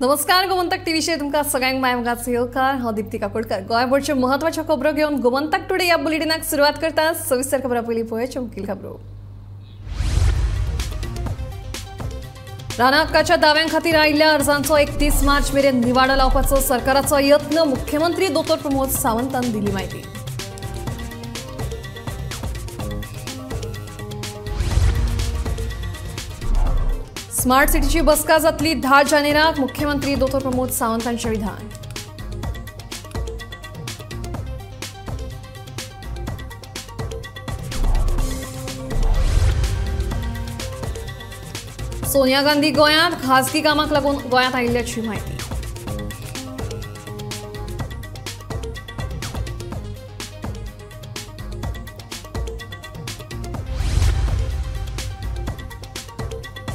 नमस्कार, गोमंतक टीव्हीचेर तुमकां सगळ्यांक माय मोगाचो येवकार. हांव दीप्ती काकोडकर. गोंयभरच्यो म्हत्वाच्यो खबरो घेवन गोमंतक टुडे ह्या बुलेटिनाक सुरवात करता. सविस्तर खबरां पयलीं पळोवया मुखेल खबरो. रानां हक्काच्या दाव्यां खातीर आयिल्ल्या अर्जांचो 31 मार्च मेरेन निवाडो लावपाचो सरकाराचो यत्न, मुख्यमंत्री दोतोर प्रमोद सावंतान दिली म्हायती. स्मार्ट सिटीची बसका जातली 10 जानेराक, मुख्यमंत्री दोतोर प्रमोद सावंत हांचें विधान. सोनिया गांधी गोंयांत खासगी कामाक लागून गोंयांत आयिल्ल्याची म्हायती.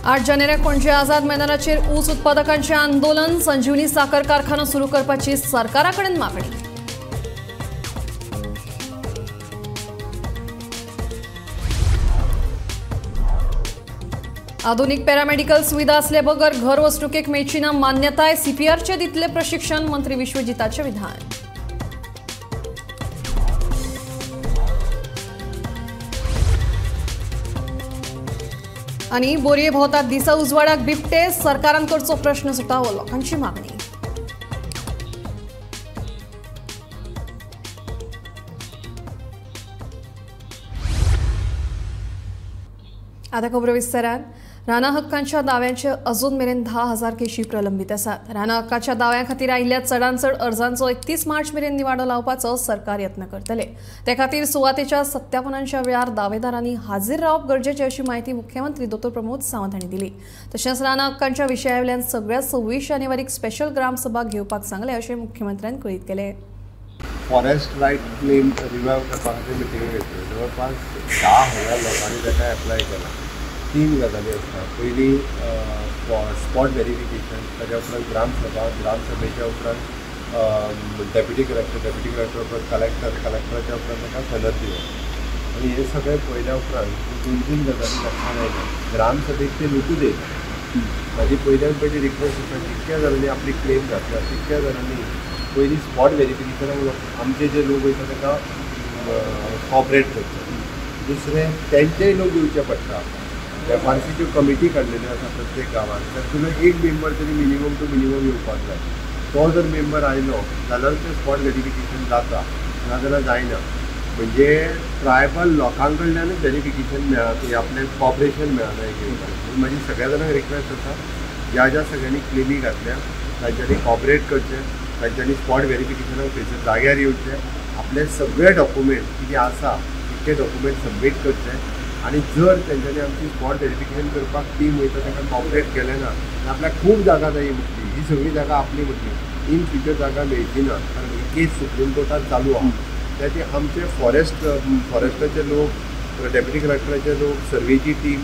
आठ जानेराक पणजे आझाद मैदानाचेर ऊस उत्पादकांचें आंदोलन, संजीवनी साखर कारखानो सुरू करपाची सरकारा कडेन मागणी. आधुनिक पॅरामेडिकल सुविधा असले बगर घर वसणुकेक मेळची ना मान्यताय, सीपीआरचे दितले प्रशिक्षण, मंत्री विश्वजिताचें विधान. आनी बोरये भोंवतात दिसा उजवाडाक बिबटे, सरकारान करचो प्रश्न सुटावो, लोकांची मागणी. आता खबरो विस्तारान. रानां हक्कांच्या दाव्यांचे अजून मेरेन 10,000 केशी प्रलंबीत आसात. रानां हक्काच्या दाव्यां खातीर आयिल्ल्या चडांत चड अर्जांचो 31 मार्च मेरेन निवाडो लावपाचो सरकार यत्न करतले. ते खातीर सुवातेच्या सत्यापनांच्या वेळार दावेदारांनी हाजीर रावप गरजेचें अशी म्हायती मुख्यमंत्री दोतोर प्रमोद सावंत हांणी दिली. तशेंच रानां हक्कांच्या विशया वयल्यान सगळ्या 26 जानेवारीक स्पेशल ग्रामसभा घेवपाक सांगलें अशें मुख्यमंत्र्यान कळीत केलें. फॉरेस्ट रायट क्लेम रिवायव करपा खातीर मिटिंग घेतल्यो. जवळपास 10,000 लोकांनी ताका एप्लाय केला. 3 गजाली आसता. पयली स्पॉट वेरिफिकेशन, ताज्या उपरांत ग्रामसभा, ग्रामसभेच्या उपरांत डेप्युटी कलेक्टर, डेप्युटी कलेक्टर उपरांत कलेक्टर, कलेक्टराच्या उपरांत ताका सनद दिवप. आनी हें सगळें पळयल्या उपरांत 2-3 गजाली लक्षांत आयल्यो. ग्रामसभेक ते लोकूच येयना. म्हाजी पयल्यान पयली रिक्वेस्ट आसा, जितक्या जाणांनी आपली क्लेम घातल्या तितक्या जाणांनी पयलीं स्पॉट वेरिफिकेशनाक आमचे जे लोक वयता ताका कॉपरेट करचे. दुसरें, तेंचेय लोक येवचे पडटा. एफआरसीच्यो कमिटी काडलेल्यो आसा प्रत्येक गांवांत, तातूंतलो एक मेंबर तरी मिनिमम टू मिनिमम येवपाक जाय. तो जर मेंबर आयलो जाल्यार तें स्पॉट वेरिफिकेशन जाता, नाजाल्यार जायना. म्हणजे ट्रायबल लोकां कडल्यानूच वेरिफिकेशन मेळना, आपलें कॉपरेशन मेळना एक म्हणून म्हाजी सगळ्या जाणांक रिक्वेस्ट आसा, ज्या ज्या सगळ्यांनी क्लेमी घातल्या तांच्यांनी कॉपरेट करचें, तांच्यांनी स्पॉट वेरिफिकेशनाक थंयसर जाग्यार येवचें, आपले सगळे डॉक्युमेंट कितें आसा तितके डॉक्युमेंट सबमीट करचे. आनी जर तेंच्यांनी आमची स्पॉट वेरिफिकेशन करपाक टीम वयता तांकां कॉपरेट केलें ना जाल्यार आपल्याक खूब जागा जाय म्हटली, ही सगळी जागा आपली म्हटली, इन फ्युचर जागा मेळची ना. कारण ही केस सुप्रीम कोर्टात चालू आहा. त्या खातीर आमचे फॉरेस्टाचे लोक, डेप्युटी कलेक्टराचे लोक, सर्वेची टीम,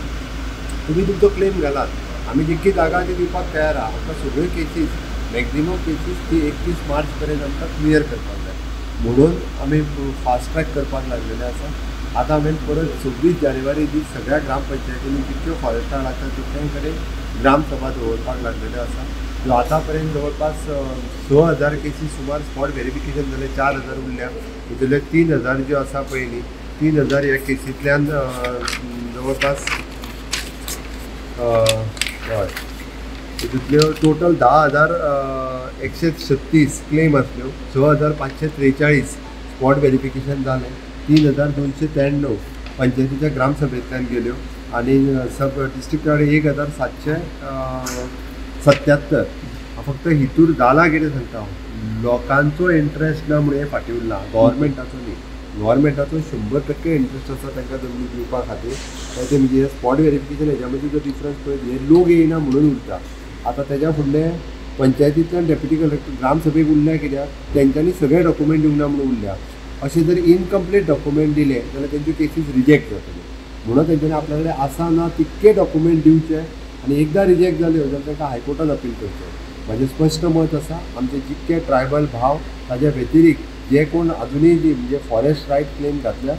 तुमी तुमचो क्लेम घालात, आमी जितकी जागा ती दिवपाक तयार आहा. आमकां सगळ्यो केसीस, मॅक्झिमम केसीस ती 31 मार्च पर्यंत आमकां क्लियर करपाक जाय म्हणून आमी फास्ट ट्रॅक करपाक लागलेले आसा. आतां हांवें परत 26 जानेवारी दीस सगळ्या ग्रामपंचायतींनी जितक्यो फॉरेस्टां लागता तितल्यां कडेन ग्रामसभा दवरपाक लागलेल्यो आसा. ह्यो आतां पर्यंत जवळपास 6,000 केसी सुमार स्पॉट वेरिफिकेशन जालें, 4,000 उरल्या. भितरले 3,000 ज्यो आसा पळय न्ही, 3,000 ह्या केसींतल्यान जवळपास हय हितूंतल्यो टोटल 10,136 क्लेम आसल्यो. 6,543 स्पॉट वेरिफिकेशन जालें, 3,293 पंचायतीच्या ग्रामसभेंतल्यान गेल्यो आनी सब डिस्ट्रिक्ट 1,777. फक्त हितूर जाला कितें सांगता हांव, लोकांचो इंट्रस्ट ना म्हणून हें फाटीं उरलां, गव्हर्मेंटाचो न्ही. गव्हर्मेंटाचो 100% इंट्रस्ट आसा तांकां जमनी दिवपा खातीर. ते म्हणजे स्पॉट वेरिफिकेशन हेज्या मदीं जो डिफरन्स पळयत, हे लोक येयना म्हणून उरता. आतां तेज्या फुडलें पंचायतींतल्यान डेप्युटी कलेक्टर ग्रामसभेक उरल्या कित्याक, तेंच्यांनी सगळे डॉक्युमेंट दिवंक ना म्हणून उरल्या. अशें जर इनकम्प्लीट डॉक्युमेंट दिले जाल्यार तेंच्यो केसीस रिजेक्ट जातल्यो. म्हणून तेंच्यांनी आपल्या कडेन आसा ना तितके डॉक्युमेंट दिवचे आनी एकदां रिजेक्ट जाल्यो जाल्यार तांकां हायकोर्टान अपील करचें. म्हाजें स्पश्ट मत आसा, आमचे जितके ट्रायबल भाव ताज्या व्यतिरिक्त जे कोण अजुनूय म्हणजे फॉरेस्ट रायट क्लेम घातल्या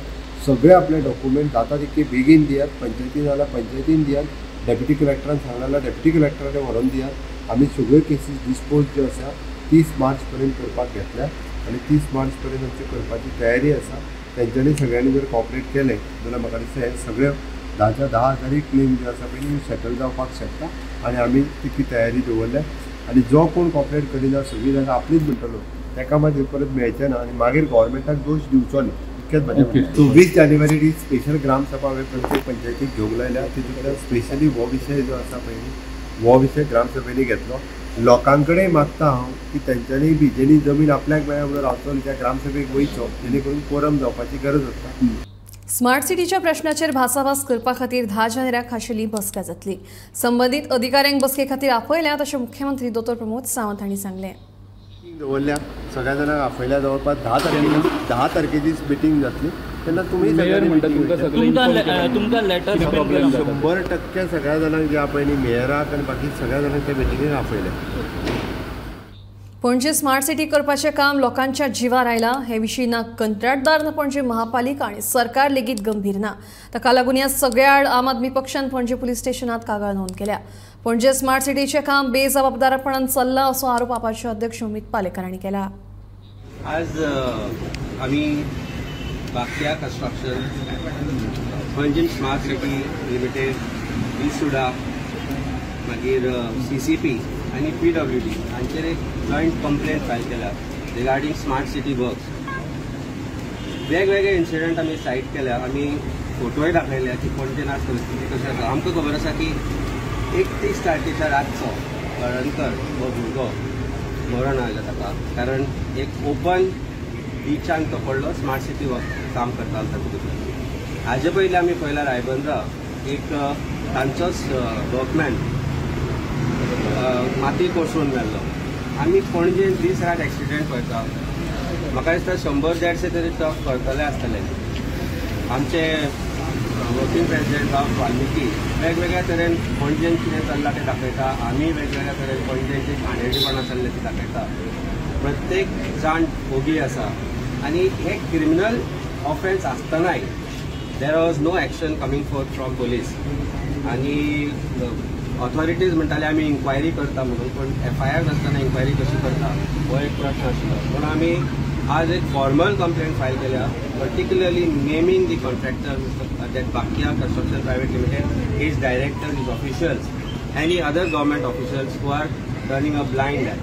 सगळे आपले डॉक्युमेंट जाता तितके बेगीन दियात. पंचायतीन जाल्यार पंचायतीन दियात, डेप्युटी कलेक्टरान सांगलें जाल्यार डेप्युटी कलेक्टरान व्हरोन दियात. आमी सगळ्यो केसीस डिस्पोज ज्यो आसा 30 मार्च पर्यंत करपाक घेतल्या आनी 30 मार्च पर्यंत आमची करपाची तयारी आसा. तेंच्यांनी सगळ्यांनी जर कॉपरेट केलें जाल्यार म्हाका दिसता हे सगळे 10च्या 10 हजारय क्लेम जे आसा पळय सेटल जावपाक शकता आनी आमी तितली तयारी दवरल्या. आनी जो कोण कॉपरेट करिना सगळीं जाणां आपलीच म्हणटलो ताका मागीर परत मेळचें ना आनी मागीर गव्हर्मेंटाक दोश दिवचो न्ही, इतकेंच म्हजें. 24 जानेवारी ही स्पेशल ग्रामसभा हांवें प्रत्येक पंचायतीक घेवंक लायल्या. तितूंतल्यान स्पेशली हो विशय जो आसा पळय हो विशय ग्रामसभेनी घेतलो. लोकां कडेन मागता हांव की तेंच्यांनी बी जेणी जमीन आपल्याक मेळ्ळ्या म्हणून रावचो न्ही, त्या ग्रामसभेक वयचो, जेणे करून कोरम जावपाची गरज आसता. स्मार्ट सिटीच्या प्रश्नाचेर भासाभास करपा खातीर 10 जानेवारीक खाशेली बसका जातली. संबंदीत अधिकाऱ्यांक बसके खातीर आपयल्यात अशें मुख्यमंत्री दोतोर प्रमोद सावंत हांणी सांगलें. दवरल्या सगळ्या जाणांक आपयल्या, जवळपास 10 तारखेची मिटींग जातली तेन्ना तुमी 100% सगळ्या जाणांक जे आपय न्ही मेयराक आनी बाकी सगळ्या जाणांक त्या मिटिंगेक आपयल्या. पणजे स्मार्ट सिटी करपाचें काम लोकांच्या जिवार आयलां. हे विशीं ना कंत्राटदार ना पणजे महापालिका आनी सरकार लेगीत गंभीर ना. ताका लागून ह्या सगळ्या आड आम आदमी पक्षान पणजे पुलीस स्टेशनात कागाळ नोंद केल्या. पणजे स्मार्ट सिटीचें काम बेजबाबदारपणान चल्लां असो आरोप आपाचे अध्यक्ष अमित पालेकर हांणी केला. आज आमी Bakya construction, Panjim smart city limited, इसुडा, मागीर CCP आनी PWD हांचेर एक जॉयंट कंप्लेंट फायल केल्या रिगार्डींग स्मार्ट सिटी वर्क्स. वेगवेगळे इन्सिडंट आमी सायट केल्या, आमी फोटोय दाखयल्या की पणजेन आज परिस्थिती कशी आसा. आमकां खबर आसा की 31 तारखेच्या रातचो कळंतर हो भुरगो मरण आयलो ताका, कारण एक ओपन बिचान तो पडलो. स्मार्ट सिटी वर्क काम करतालो तातूंत. हाजे पयलीं आमी पळयला रायबंद्रा एक तांचोच वर्कमॅन माती कोसळून मेल्लो. आमी पणजे दीस रात एक्सिडंट पळयता. म्हाका दिसता 100-150 तरी ट्रक करतले आसतले. आमचे वर्किंग प्रेसिडेंट बाब वाल्मिकी वेगवेगळ्या तरेन पणजेन कितें चल्लां तें दाखयता. आमी वेगवेगळ्या तरेन पणजेन जी घाणेरडेपणां चल्लें ती दाखयता. प्रत्येक जाण ओगी आसा आनी हे क्रिमिनल ऑफेन्स आसतनाय there was no action coming forth from police. आनी ऑथॉरिटीज म्हणटाले आमी इन्क्वायरी करता म्हणून, पूण FIR नासतना इन्क्वायरी कशी करता हो एक प्रश्न आशिल्लो. म्हणून आमी आज एक फॉर्मल कंप्लेंट फायल केल्या, particularly naming the contractor mister that Bakya construction private limited, his director, his officials आनी other government officials who are turning a blind eye.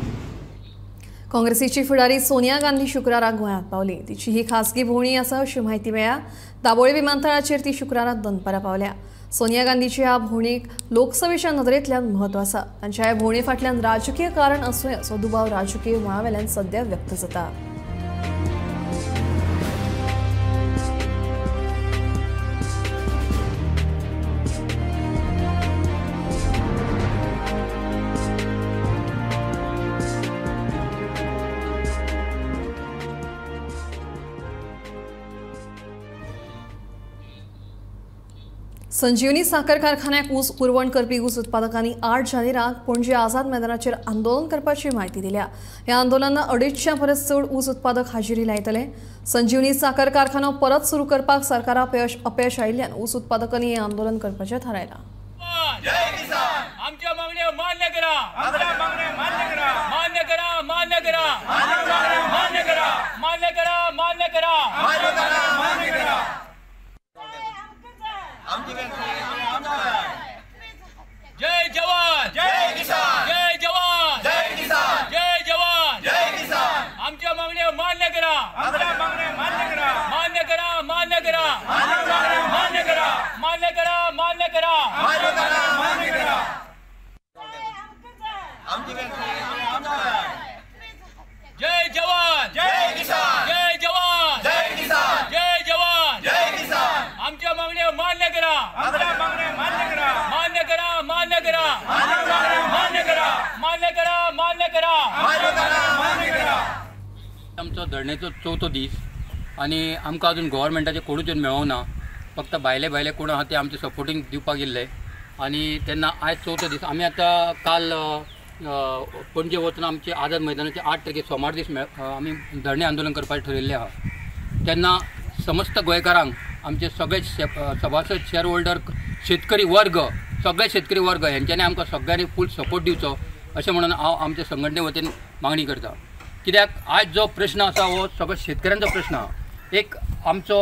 काँग्रेसीची फुडारी सोनिया गांधी शुक्राराक गोंयांत पावली. तिची ही खासगी भोंवडी आसा अशी म्हायती मेळ्ळ्या. दाबोळी विमानतळाचेर ती शुक्राराक दनपारां पावल्या. सोनिया गांधीची ह्या भोंवडेक लोकसभेच्या नदरेंतल्यान म्हत्व आसा. तांच्या ह्या भोंवडे फाटल्यान राजकीय कारण आसूं असो दुबाव राजकीय मळावेल्यान सध्या व्यक्त जाता. संजीवनी साखर कारखान्याक ऊस पुरवण करपी ऊस उत्पादकांनी 8 जानेराक पणजे आझाद मैदानाचेर आंदोलन करपाची म्हायती दिल्या. ह्या आंदोलनाक 250 परस चड ऊस उत्पादक हाजेरी लायतले. संजीवनी साखर कारखानो परत सुरू करपाक सरकारा अपयश आयिल्ल्यान ऊस उत्पादकांनी हें आंदोलन करपाचें थारायलां. आमच्या मागण्यो मान्य करा, मान्य करा, मान्य करा, मान्य करा, मान्य करा, मान्य करा, मान्य करा. जय जवान, जय किसान, जय जवान, जय किसान, जय जवान, जय किसान. आमच्या मागण्यो मान्य करा, मान्य करा, मान्य करा, मान्य करा, मान्य करा, मान्य करा, मान्य करा, मान्य करा. जय जवान, जय किसान, जय जवान, जय किसान, जय जवान, जय किसान. आमच्या मागण्यो मान्य करा, मान्य करा, मान्य करा, मान्य करा, मान्य करा, मान्य करा, मान्य करा. आमचो धरणेचो चवथो दीस आनी आमकां अजून गव्हर्मेंटाचे कोणूच मेळोना. फक्त भायले भायले कोण आहा ते आमचे सपोर्टींग दिवपाक येयल्ले आनी तेन्ना आयज चवथो दीस. आमी आतां काल पणजे वचून आमचे आझाद मैदानाचे 8 तारखेक सोमार दीस आमी धरणे आंदोलन करपाचें ठरयल्लें आहा. तेन्ना समस्त गोंयकारांक आमचे सगळे सभासद शेअर होल्डर शेतकरी वर्ग सगळे शेतकरी वर्ग हेंच्यांनी आमकां सगळ्यांनी फूल सपोर्ट दिवचो अशें म्हणून हांव आमच्या संघटने वतीन मागणी करता. कित्याक आयज जो प्रश्न आसा हो सगळो शेतकऱ्यांचो प्रश्न आसा. एक आमचो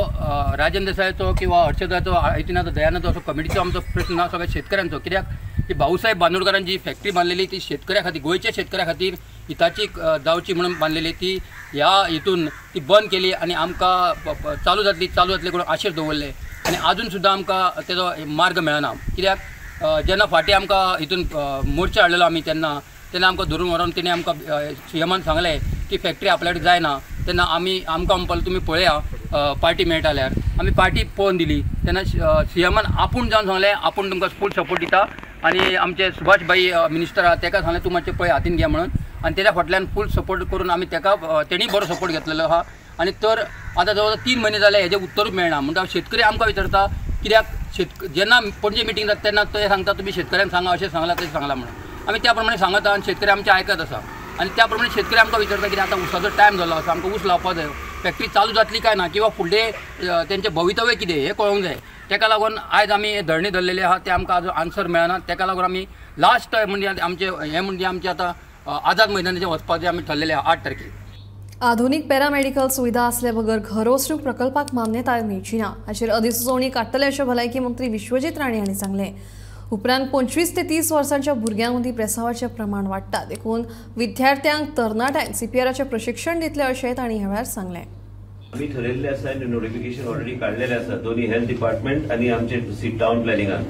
राजन देसायाचो किंवा हर्षदाचो आदित्यनाथ दयानाचो असो कमिटीचो आमचो प्रश्न ना, सगळ्या शेतकऱ्यांचो. कित्याक ही भाऊसाहेब बांदोडकरांची जी फॅक्टरी बांदलेली ती शेतकऱ्या खातीर, गोंयच्या शेतकऱ्या खातीर हिताची जावची म्हणून बांदलेली, ती ह्या हितून ती बंद केली आनी आमकां चालू जातली चालू जातली करून आशेर दवरले आनी आजून सुद्दां आमकां तेजो मार्ग मेळना. कित्याक जेन्ना फाटीं आमकां हितून मोर्चा हाडलेलो आमी तेन्ना तेन्ना आमकां धरून व्हरोन तेणी आमकां सीएमान सांगलें की फॅक्टरी आपल्या कडेन जायना. तेन्ना आमी आमकां म्हणपाक तुमी पळया पार्टी मेळटा जाल्यार, आमी पार्टी पळोवन दिली. तेन्ना सीएमान आपूण जावन सांगलें आपूण तुमकां फूल सपोर्ट दिता आनी आमचे सुभाष भाई मिनिस्टर आहा तेका सांगलें तूं मातशें पळय हातीन घे म्हणून, आनी तेज्या फाटल्यान फूल सपोर्ट करून आमी तेका तेणी बरो सपोर्ट घेतलेलो आहा. आनी तर आतां जवळ जवळ 3 म्हयने जाले हेजें उत्तरूच मेळना. म्हणटा शेतकरी आमकां विचारता कित्याक जेन्ना पणजे मिटींग जाता तेन्ना ते सांगता तुमी शेतकऱ्यांक सांगा अशें सांगलां तशें सांगलां म्हणून, आमी त्या प्रमाणे सांगता आनी शेतकरी आमचें आयकत आसा. आनी त्या प्रमाणे शेतकरी आमकां विचारता कित्याक आतां ऊसाचो टायम जालो आसा, आमकां ऊस लावपाक जाय, फॅक्टरी चालू जातली काय ना किंवा फुडलें तेंचें भवितव्य कितें हें कळोंक जाय. तेका लागून आयज आमी धरणे धरलेले आहा ते आमकां आजून आन्सर मेळना. तेका लागून आमी लास्ट म्हणजे आमचें हें म्हणजे आमचें आतां आझाद मैदानाचेर वचपाचें आमी ठरलेलें आहा 8 तारखेर. आधुनिक पॅरामेडिकल सुविधा असल्या बगर घरवसणूक प्रकल्पाक मान्यताय मेळची ना हाचेर अधिसुचोवणी काडटले अशें भलायकी मंत्री विश्वजीत राणे हांणी सांगलें. उपरांत 25 ते 30 वर्सांच्या भुरग्यां मदीं प्रेसावाचें प्रमाण वाडटा, देखून विद्यार्थ्यांक तरणाट्यांक सीपीआराचें प्रशिक्षण दितले अशें तांणी ह्या वेळार सांगलें. आमी ठरयल्लें आसा आनी नोटिफिकेशन ऑलरेडी काडलेलें आसा दोन्ही हेल्थ डिपार्टमेंट आनी आमचे टावन प्लॅनिंगान.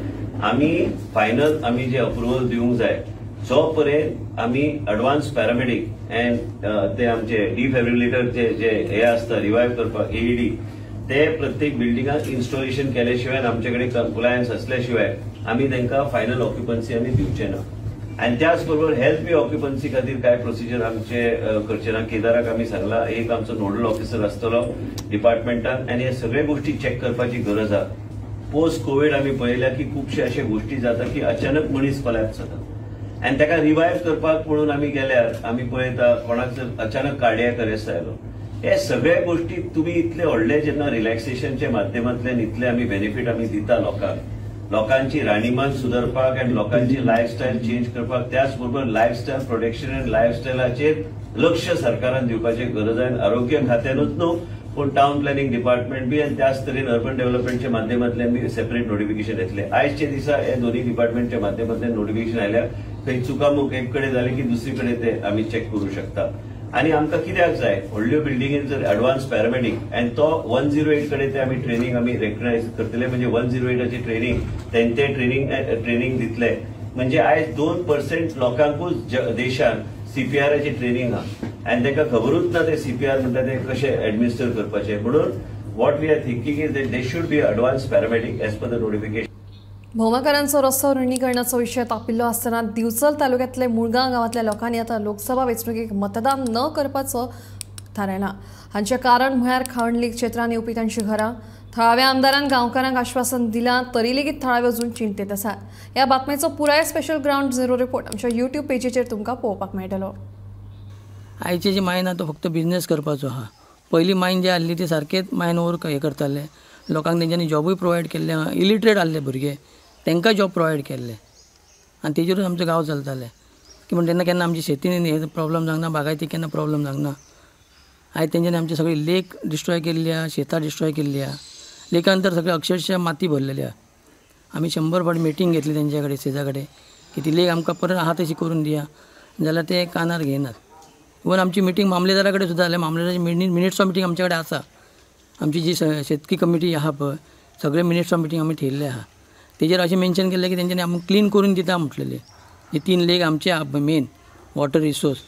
आमी फायनल आमी जे अप्रुवल दिवंक जाय जो पर्यंत आमी एडवान्स पॅरामेडीक अँड ते आमचे डिफेब्रिलेटर जे जे हे आसता रिवायव करपाक एईडी ते प्रत्येक बिल्डिंगाक इन्स्टॉलेशन केले शिवाय आमचे कडेन कंप्लायन्स असल्या शिवाय आमी तांकां फायनल ऑक्युपन्सी आमी दिवचे ना. आनी त्याच बरोबर हेल्थ बी ऑक्युपन्सी खातीर काय प्रोसिजर आमचे करचे ना. केदाराक आमी सांगला एक आमचो नोडल ऑफिसर आसतलो डिपार्टमेंटान आनी हे सगळे गोष्टी चॅक करपाची गरज आसा. पोस्ट कोवीड आमी पळयल्या की खुबशे अशे गोष्टी जाता की अचानक मनीस कोलॅप्स जाता आनी ताका रिवायव करपाक म्हणून आमी गेल्यार आमी पळयता कोणाक जर अचानक कार्डियक अरेस्ट आयलो. हे सगळे गोष्टी तुमी इतले व्हडले जेन्ना रिलॅक्सेशनच्या माध्यमांतल्यान इतले आमी बेनिफीट आमी दिता लोकांक, लोकांची राहणीमान सुदारपाक आनी लोकांची लायफस्टायल चेंज करपाक, त्याच बरोबर लायफस्टायल प्रोटेक्शन आनी लायफस्टायलाचेर लक्ष सरकारान दिवपाची गरज आनी आरोग्य खात्यानूच न्हू पूण टावन प्लॅनिंग डिपार्टमेंट बी आनी त्याच तरेन अर्बन डेव्हलपमेंटच्या माध्यमांतल्यान बी सेपरेट नोटिफिकेशन येतले. आयच्या दिसा हे दोन्ही डिपार्टमेंटच्या माध्यमांतल्यान नोटिफिकेशन आयल्यार थंय चुकामूक एक कडेन जाली की दुसरी कडेन ते आमी चॅक करूं शकता. आनी आमकां कित्याक जाय व्हडल्यो बिल्डिंगेन जर एडवान्स पॅरामेडीक आनी तो 108 कडेन ते आमी ट्रेनिंग आमी रेकग्नायज करतले, म्हणजे 108ची ट्रेनिंग तेंचे ट्रेनिंग दितले. म्हणजे आयज 2% लोकांकूच देशान सीपीआराची ट्रेनिंग आहा आनी तांकां खबरूच ना ते सीपीआर म्हणटा ते कशें एडमिनिस्टर करपाचें. म्हणून what we are thinking is that they should be advance paramedic as per the notification. भोवमाकारांचो रस्तो रिणीकरणाचो विशय तापिल्लो आसतना दिवचल तालुक्यातले मुळगांव गांवांतल्या लोकांनी आतां लोकसभा वेंचणुकेक मतदान न करपाचो थारायला. हांचें कारण म्हळ्यार खावडली क्षेत्रांत येवपी तांची घरां. थळाव्या आमदारान गांवकारांक आश्वासन दिलां तरी लेगीत थळावे अजून चिंतेत आसात. ह्या बातमेचो पुराय स्पेशल ग्रावंड झिरो रिपोर्ट आमच्या यूट्यूब पेजीचेर तुमकां पळोवपाक मेळटलो. आयची जी मायन आहा तो फक्त बिजनेस करपाचो आहा. पयलीं मायन जे आहली ती सारकेच मायन वर्क हें करताले, लोकांक तेंच्यांनी जॉबूय प्रोवायड केल्ले, इलिटरेट आहले भुरगे तांकां जॉब प्रोवायड केल्ले आनी तेजेरूच आमचो गांव चलताले. की म्हण तेन्ना केन्ना आमची शेतीन हे प्रॉब्लम जावंक ना, बागायती केन्ना प्रॉब्लम जावंक ना. आयज तेंच्यांनी आमची सगळी लेक डिस्ट्रॉय केल्ली आहा, शेतां डिस्ट्रॉय केल्ली आहा, लेकान तर सगळे अक्षरशः माती भरलेली आहा. आमी 100 फावट मिटींग घेतली तेंच्या कडेन, सेजा कडेन, की ती लेक आमकां परत आहा तशी करून दिया, जाल्यार ते कानार घेयनात. इवन आमची मिटींग मामलेदारा कडेन सुद्दां जाल्या, मामलेदाराची मिनिट्स ऑफ मिटींग आमचे कडेन आसा. आमची जी शेतकी कमिटी आहा पळय, सगळे मिनिट्स ऑफ मिटींग आमी ठेयल्ले आहा. तेजेर अशें मेन्शन केल्लें की तेंच्यांनी आमकां क्लीन करून दिता म्हटलेलें. जे 3 लेक आमचे मेन वॉटर रिसोर्स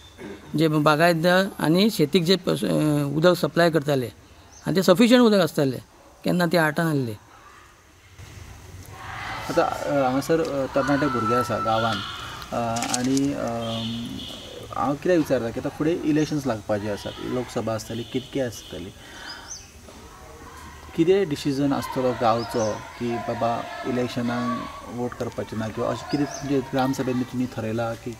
जे बागायतदार आनी शेतीक जे उदक सप्लाय करताले आनी ते सफिशियंट उदक आसतालें, केन्ना ते आटान आहले. आतां हांगासर तरणाटे भुरगे आसा गांवांत आनी हांव कितें विचारता की आतां फुडें इलेक्शन्स लागपाचे आसात, लोकसभा आसतली, कितके आसतली, कितें डिसिजन आसतलो गांवचो की बाबा इलेक्शनाक वोट करपाचें ना किंवा अशें कितें तुमचे ग्रामसभेन तुमी थरयलां की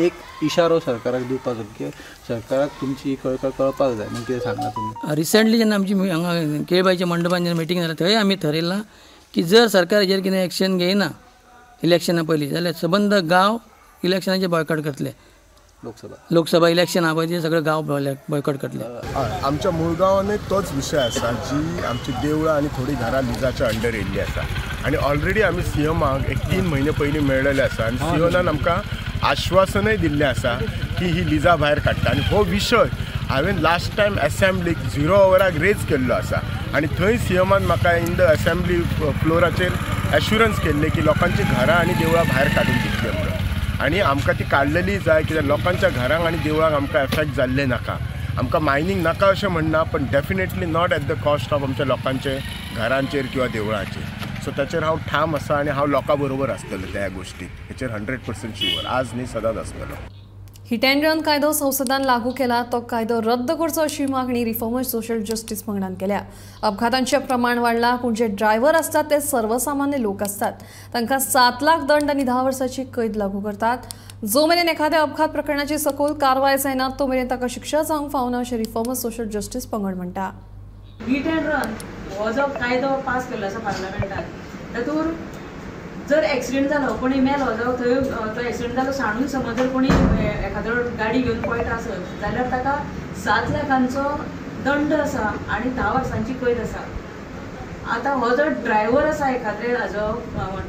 एक इशारो सरकाराक दिवपाचो की सरकाराक तुमची कळकळ कळपाक जाय म्हणून कितें सांगला तुमी? रिसेंटली जेन्ना आमची हांगा केळबायच्या मंडपान जेन्ना मिटींग जाली थंय आमी थरयलां की जर सरकार हेजेर कितें एक्शन घेयना इलेक्शना पयलीं जाल्यार सबंद गांव इलेक्शनाचे बॉयकॉट करतले. लोकसभा इलेक्शन आहा पळय ते सगळे गांव बॉयकॉट करतले. आमच्या मुळगांवानूय तोच विशय आसा जी आमची देवळां आनी थोडीं घरां लिजाच्या अंडर येयल्ली आसा आनी ऑलरेडी आमी सीएमाक एक 3 म्हयने पयलीं मेळ्ळेले आसा आनी सीएमान आमकां आश्वासनय दिल्लें आसा की ही लिजा भायर काडटा. आनी हो विशय हांवें लास्ट टायम एसेंब्लीक 0 आवराक रेज केल्लो आसा आनी थंय सीएमान म्हाका इन the assembly फ्लोराचेर एश्युरन्स केल्लें की लोकांची घरां आनी देवळां भायर काडून दितली म्हणून. आनी आमकां ती काडलेली जाय कित्याक लोकांच्या घरांक आनी देवळांक आमकां एफेक्ट जाल्लें नाका. आमकां मायनींग नाका अशें म्हणना, पण definitely not at the cost of आमच्या लोकांचे घरांचेर किंवा देवळांचेर. सो ताचेर हांव ठाम आसा आनी हांव लोकां बरोबर आसतलो त्या गोश्टीक, हेचेर 100% शुअर, आज न्ही सदांच आसतलो. हिट अँड रन कायदो संसदान लागू केला तो कायदो रद्द करचो अशी मागणी रिफॉर्मर सोशल जस्टीस पंगडान केल्या. अपघातांचें प्रमाण वाडलां, पूण जे ड्रायव्हर आसतात ते सर्वसामान्य लोक आसतात, तांकां 7 लाख दंड आनी 10 वर्सांची कैद लागू करतात. जो मेरेन एखाद्या अपघात प्रकरणाची सखोल कारवाय जायना तो मेरेन ताका शिक्षा जावंक फावना अशें रिफॉर्मर सोशल जस्टीस पंगड म्हणटा. हिट अँड रन हो जो कायदो पास केल्लो आसा पार्लमेंटान, तातूंत जर एक्सिडेंट जालो कोणी मेलो जावं थंय तो एक्सिडेंट जालो सांडून समज जर कोणी एखादो गाडी घेवन पळटा आसत जाल्यार ताका 7 लाखांचो दंड आसा आनी 10 वर्सांची कैद आसा. आतां हो जो ड्रायव्हर आसा एखाद्रे हाजो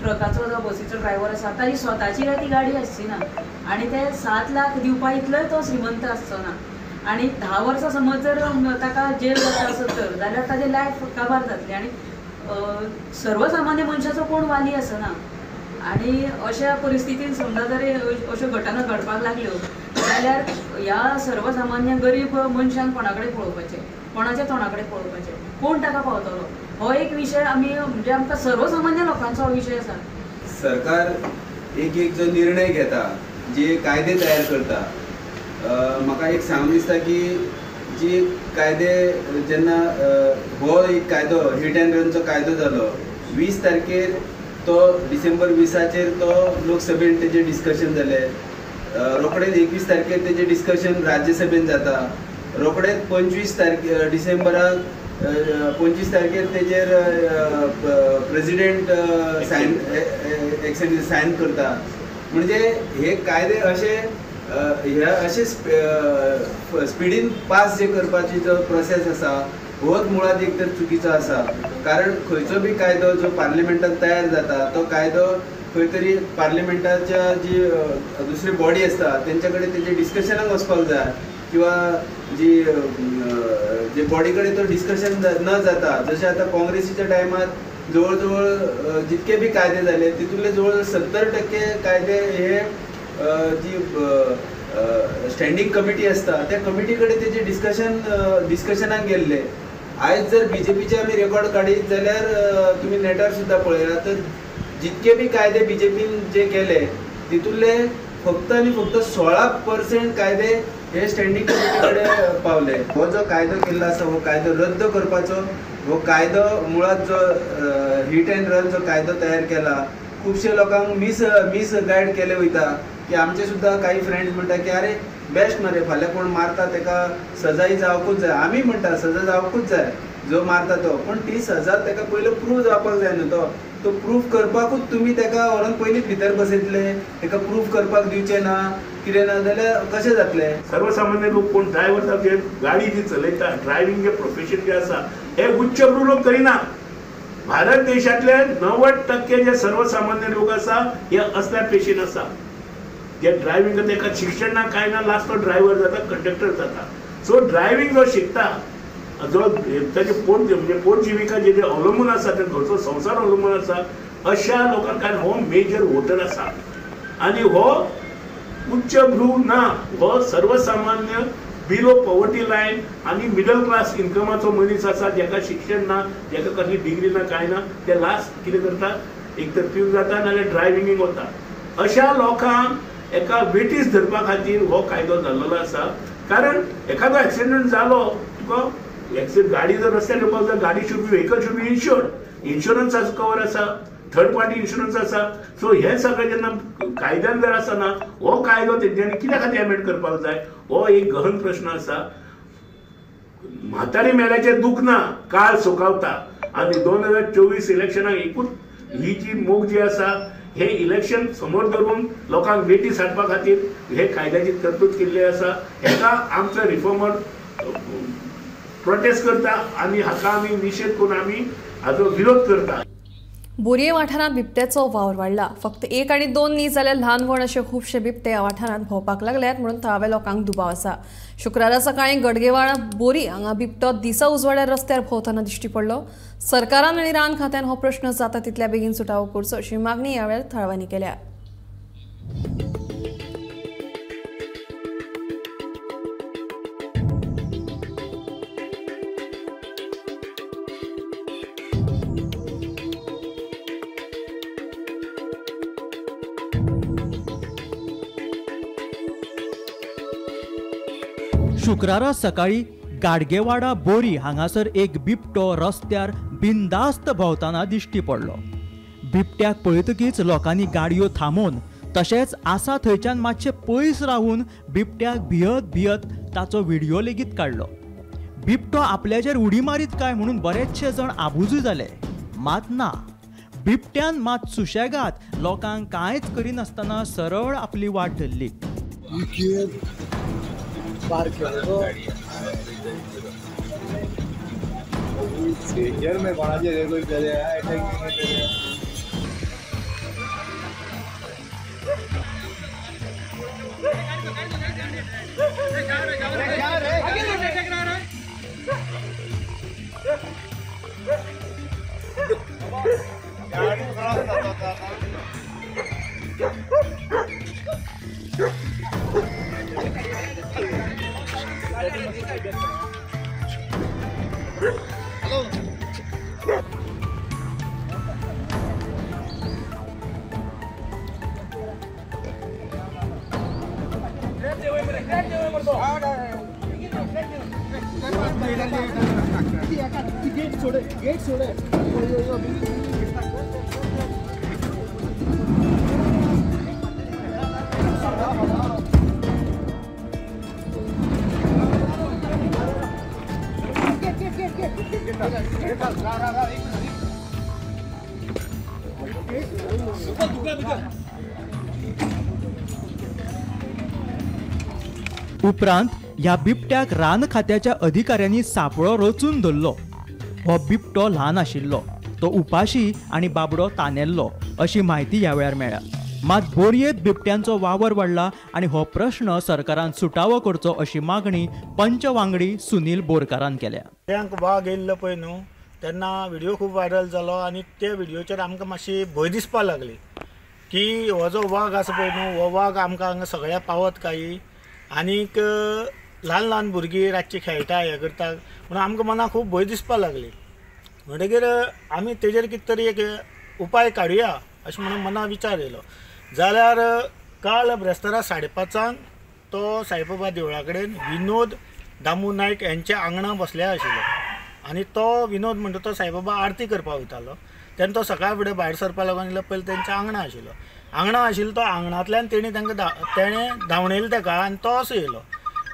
ट्रकाचो जावं बसीचो ड्रायव्हर आसा ताजी स्वताची काय ती गाडी आसची ना आनी ते 7 लाख दिवपा इतलोय तो श्रीमंत आसचो ना आनी 10 वर्सां समज जर ताका जेल जाता आसत तर जाल्यार ताजें लायफ काबार जातलें आनी सर्वसामान्य मनशाचो कोण वाली आसना. आनी अशा परिस्थितीन समजा जर अश्यो घटना घडपाक लागल्यो जाल्यार ह्या सर्वसामान्य गरीब मनशांक कोणा कडेन पळोवपाचें, कोणाच्या तोंडा कडेन पळोवपाचें, कोण ताका पावतलो, हो एक विशय आमी म्हणजे आमकां सर्वसामान्य लोकांचो हो विशय आसा. सरकार एक एक जो निर्णय घेता, जे कायदे तयार करता, म्हाका एक सांगून दिसता की जी कायदे जेन्ना हो एक कायदो हिट अँड रनचो कायदो जालो 20 तारखेर तो डिसेंबर 20 तो लोकसभेन तेजें डिस्कशन जालें, रोखडेच 21 तारखेर तेजें डिस्कशन राज्यसभेन जाता, रोखडेच 25 तारखे डिसेंबराक 25 तारखेर तेजेर प्रेजिडेंट सायन सायन करता. म्हणजे हे कायदे अशे हे अशे स्पिडीन पास जे करपाची जो प्रोसेस आसा होच मुळात एक तर चुकीचो आसा. कारण खंयचो बी कायदो जो पार्लिमेंटान तयार जाता तो कायदो खंय तरी पार्लिमेंटाच्या जी दुसरी बॉडी आसता तेंच्या कडेन तेजे डिस्कशनाक वचपाक जाय किंवा जी जे बॉडी कडेन तो डिस्कशन न जाता. जशें आतां काँग्रेसीच्या टायमार जवळ जवळ जितके बी कायदे जाले तितूंतले जवळ जवळ 70% कायदे हे जी स्टँडींग कमिटी आसता त्या कमिटी कडेन तेजे डिस्कशनाक गेल्ले. आयज जर बीजेपीचे आमी रेकॉर्ड काडीत जाल्यार तुमी नेटार सुद्दां पळयला तर जितके बी कायदे बीजेपीन जे केले तितूंतले फक्त आनी फक्त 16% कायदे हे स्टँडींग कमिटी कडेन पावले. हो जो कायदो केल्लो आसा हो कायदो रद्द करपाचो. हो कायदो मुळात जो हिट अँड रन जो कायदो तयार केला खुबशे लोकांक मिस गायड केले वयता की आमचे सुद्दां काही फ्रेंड्स म्हणटा की अरे बेस्ट मरे फाल्यां कोण मारता तेका सजाय जावकूच जाय. आमी म्हणटा सजा जावकूच जाय जो मारता तो, पूण ती सजा तेका पयलो प्रूव जावपाक जाय न्हू. तो प्रूफ करपाकूच तुमी तेका व्हरोन पयलींच भितर बसयतले, तेका प्रूफ करपाक दिवचें ना कितें ना जाल्यार कशें जातलें. सर्वसामान्य लोक कोण ड्रायव्हर जे गाडी जी चलयता, ड्रायव्हिंग जे प्रोफेशन जे आसा हे उच्च लोक करिना. भारत देशांतले 90% जे सर्वसामान्य लोक आसा हे असल्या पेशेन आसा जे ड्रायव्हिंग तेका शिक्षण ना काय ना, लास्ट तो ड्रायव्हर जाता, कंडक्टर जाता. सो ड्रायव्हिंग जो शिकता जो ताजे पोट म्हणजे पोटजिविका जे अवलंबून आसा, ते घरचो संवसार अवलंबून आसा अशा लोकांक, कारण हो मेजर वोटर आसा आनी हो उच्च भ्रू ना, हो सर्वसामान्य बिलो पॉवर्टी लायन आनी मिडल क्लास इन्कमाचो मनीस आसा जेका शिक्षण ना, जेका कसली डिग्री ना, कांय ना, ते लास्ट कितें करता, एक तर पिवन जाता नाजाल्यार ड्रायव्हिंगेक वता. अशा लोकांक एका वेटीस धरपा खातीर हो कायदो जाल्लो आसा. कारण एखादो एक्सिडंट जालो तुका एक्सिडंट गाडी जर रस्त्यार येवपाक जाय, गाडी should be, vehicle should be insured, insurance cover आसा, थर्ड पार्टी इन्शुरन्स आसा. सो हे सगळें जेन्ना कायद्यान जर आसना हो कायदो तेंच्यांनी कित्या खातीर एमेंड करपाक जाय, हो एक गहन प्रश्न आसा. म्हातारी मेल्याचें दूख ना, काळ सुखावता. आनी 2024 इलेक्शनाक एकूच ही जी मोग जी आसा हे इलेक्शन समोर धरून लोकांक वेटी साटपा खातीर हे कायद्याची तरतूद केल्ली आसा. हेका आमचो रिफॉर्मर प्रोटेस्ट करता आनी हाका आमी निशेध करून आमी हाजो विरोध करता. बोरये वाठारांत बिबट्याचो वावर वाडला. फक्त 1 आनी 2 न्ही जाल्यार ल्हान व्हड अशे खुबशे बिबटे ह्या वाठारांत भोंवपाक लागल्यात म्हणून थळाव्या लोकांक दुबाव आसा. शुक्रारा सकाळीं गडगेवाडा बोरी हांगा बिबटो दिसा उजवाड्यार रस्त्यार भोंवतना दिश्टी पडलो. सरकारान आनी रान खात्यान हो प्रश्न जाता तितल्या बेगीन सुटावो करचो अशी मागणी ह्या वेळार थळाव्यांनी केल्या. शुक्रारा सकाळी गाडगेवाडा बोरी हांगासर एक बिबटो रस्त्यार बिनधास्त भोंवतना दिश्टी पडलो. बिबट्याक पळयतकीच लोकांनी गाडयो थांबोवन तशेंच आसा थंयच्यान मातशें पयस रावून बिबट्याक भियत भियत ताचो व्हिडियो लेगीत काडलो. बिबटो आपल्याचेर उडी मारीत काय म्हणून बरेचशे जण आबुजूय जाले, मात ना. बिबट्यान मात सुशेगाद लोकांक कांयच करिनासतना सरळ आपली वाट धरली. उपरांत ह्या बिबट्याक रान खात्याच्या अधिकाऱ्यांनी सापळो रचून धरलो. हो बिबटो ल्हान आशिल्लो, तो उपाशी आनी बाबडो तानेल्लो अशी म्हायती ह्या वेळार मेळ्ळ्या. मात बोरयेंत बिबट्यांचो वावर वाडला आनी हो प्रश्न सरकारान सुटावो करचो अशी मागणी पंच वांगडी सुनील बोरकारान केल्या. बिबट्यांक वाग येयल्लो पळय न्हू तेन्ना व्हिडियो खूब व्हायरल जालो आनी त्या व्हिडियोचेर आमकां मातशी भंय दिसपाक लागली की हो जो वाग आसा पळय न्हू हो वाग आमकां हांगा सगळ्या पावत काय आनीक ल्हान ल्हान भुरगीं रातची खेळटा हें करता म्हणून आमकां मनाक खूब भंय दिसपाक लागली. म्हणटगीर आमी तेजेर कितें तरी एक उपाय काडुया अशें म्हणून मनाक विचार येयलो. जाल्यार काल ब्रेस्तारा 5:30 तो साईबाबा देवळा कडेन विनोद दामू नायक हेंच्या आंगणा बसले आशिल्लो आनी तो विनोद म्हणटा तो साईबाबा आरती करपाक वयतालो तेन्ना तो सकाळ फुडें भायर सरपाक लागून येयलो पयलीं तेंच्या आंगणा आशिल्लो. आंगणा आशिल्लो तो आंगणांतल्यान तेणी तांकां तेणें धांवणयलो तेका आनी तो असो येयलो.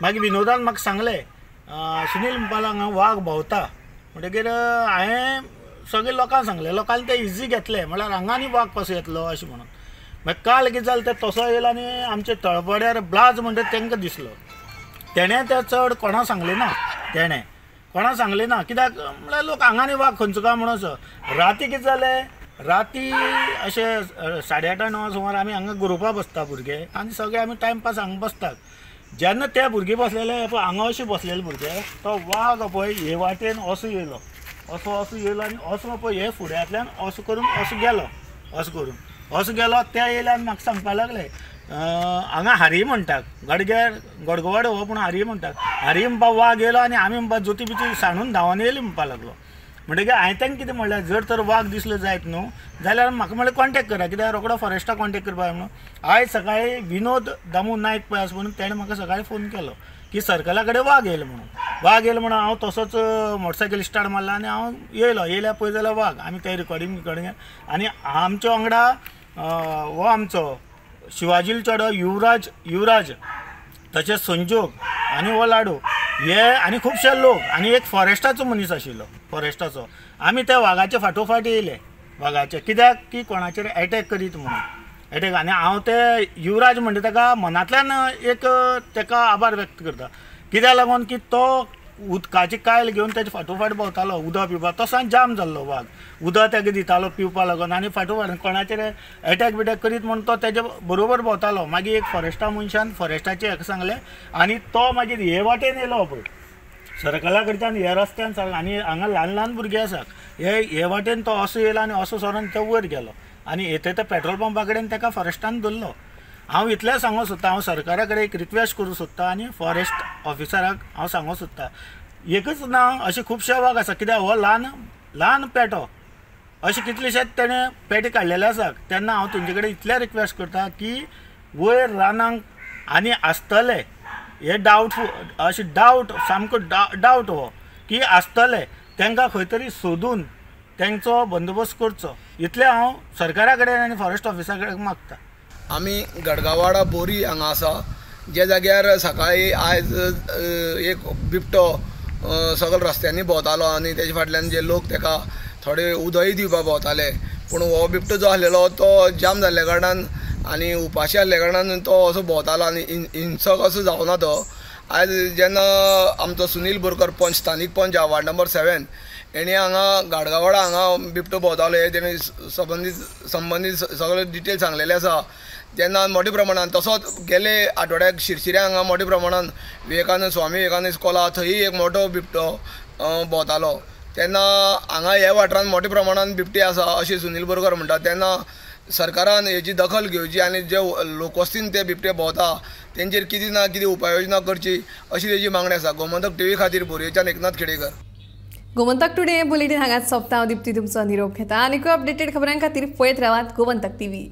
मागीर विनोदान म्हाका सांगलें सुनील म्हणपाक हांगा वाग भोंवता. म्हणटगीर हांवें सगळे लोकांक सांगलें, लोकांनी तें इजी घेतलें म्हळ्यार हांगा आनी वाग कसो येतलो अशें म्हणून. मागीर काल कितें जालें तें तसो येयलो आनी आमच्या तळपड्यार ब्लाज म्हणटा तांकां दिसलो. तेणें तें चड कोणा सांगलें ना, तेणें कोणा सांगलें ना कित्याक म्हळ्यार लोक हांगा आनी वाग खंयचो काय म्हणून असो. राती कितें जालें राती अशें 8:30 9 सुमार आमी हांगा ग्रुपा बसता भुरगे आनी सगळे आमी टायमपास हांगा बसतात. जेन्ना ते भुरगे बसलेले पळय हांगा अशे बसलेले भुरगे तो वाग पळय हे वाटेन असो येयलो असो असो येयलो आनी असो पळय हे फुड्यांतल्यान असो करून असो गेलो असो करून असो गेलो. ते येयले आनी म्हाका सांगपाक लागले हांगा हारी म्हणटात गडग्यार गडगवाडो हो पूण हारी म्हणटात. हारी म्हणपा वाग येयलो आनी आमी म्हणपा जोती बिती सांडून धांवन येयली म्हणपाक लागलो. म्हणटगीर हांवें तांकां कितें म्हणलें जर तर वाग दिसलो जायत न्हू जाल्यार म्हाका म्हणलें कॉन्टेक्ट करा कित्याक रोकडो फॉरेस्टाक कॉन्टेक्ट करपाक जाय म्हणून. आयज सकाळीं विनोद दामू नायक पळय आसा म्हणून तेणें म्हाका सकाळीं फोन केलो की सर्कला कडेन वाग येयलो म्हणून. वाग येयलो म्हणून हांव तसोच मोटरसायकल स्टार्ट मारला आनी हांव येयलो. येयल्या पळय जाल्यार वाग आमी ते रिकॉर्डींग आनी आमच्या वांगडा हो आमचो शिवाजील चेडो युवराज तशेंच संजोग आनी हो लाडू हे आनी खुबशे लोक आनी एक फॉरेस्टाचो मनीस आशिल्लो फॉरेस्टाचो. आमी त्या वागाच्या फाटोफाट येयले. वागाचे, कित्याक की कोणाचेर एटॅक करीत म्हणून एटॅक. आनी हांव ते युवराज म्हणटा ताका मनांतल्यान एक ताका आभार व्यक्त करता, कित्याक लागून की तो उदकाची कायल घेवन तेजे फाटोफाट भोंवतालो उदक पिवपाक. तो सांग जाम जाल्लो वाग, उदक ताका दितालो पिवपाक लागून आनी फाटोफाट कोणाचेर एटॅक बिटॅक करीत म्हूण तो तेजे बरोबर भोंवतालो. मागीर एक फॉरेस्टा मनशान फॉरेस्टाचे हेका सांगलें आनी तो मागीर हे वाटेन येयलो पळय सर्कला कडच्यान ह्या रस्त्यान सांग, आनी हांगा ल्हान ल्हान भुरगे आसात, हे हे वाटेन तो असो येयलो आनी असो सरोन तो वयर गेलो आनी येता त्या पेट्रोल पंपा कडेन ताका फॉरेस्टान धरलो. हांव इतलें सांगूंक सोदता, हांव सरकारा कडेन एक रिक्वेस्ट करूंक सोदता आनी फॉरेस्ट ऑफिसराक हांव सांगूंक सोदता, एकच ना अशे खुबशे वाग आसा, कित्याक हो ल्हान ल्हान पेटो अशे कितलेशेच तेणें पेटे काडलेले आसात. तेन्ना हांव तेंचे कडेन इतलें रिक्वेस्ट करता की वयर रानांक आनी आसतले हे डावटफूल, अशें डावट सामको डावट हो की आसतले, तांकां खंय तरी सोदून तांचो बंदोबस्त करचो, इतलें हांव सरकारा कडेन आनी फॉरेस्ट ऑफिसा कडेन मागता. आमी गडगावाडा बोरी हांगा आसा, ज्या जाग्यार सकाळी आयज एक बिबटो सगळे रस्त्यांनी भोंवतालो आनी तेजे फाटल्यान जे लोक तेका थोडे उदकय दिवपाक भोंवताले, पूण हो बिबटो जो आसलेलो तो जाम जाल्ल्या कारणान आनी उपाशी आसल्या कारणान तो असो भोंवतालो आनी हिंसक असो जावना तो. आयज जेन्ना आमचो सुनील बोरकर पंच, स्थानीक पंच वार्ड नंबर 7, हेणी हांगा गाडगावाडा हांगा बिबटो भोंवतालो हे तेणी संबंदीत सगळे डिटेल सांगलेले आसा. तेन्ना मोठ्या प्रमाणान तसोच गेले आठवड्याक शिरशिऱ्या हांगा मोठ्या प्रमाणान विवेकानंद, स्वामी विवेकानंद स्कॉला थंय एक मोठो बिबटो भोंवतालो. तेन्ना हांगा ह्या वाठारांत मोठ्या प्रमाणान बिबटे आसा अशें सुनील बोरकर म्हणटा. तेन्ना सरकारान हेची दखल घेवची आनी जे लोकवस्तीन ते बिबटे भोंवता तेंचेर कितें ना कितें उपाययोजना करची अशी तेजी मागणी आसा. गोमंतक टीव्ही खातीर बोरयेच्यान एकनाथ खेडेकर. गोमंतक टुडे बुलेटीन हांगाच सोंपता. हांव दीप्ती तुमचो निरोप घेता. आनीकूय अपडेटेड खबरां खातीर पळयत रावात गोमंतक टीव्ही.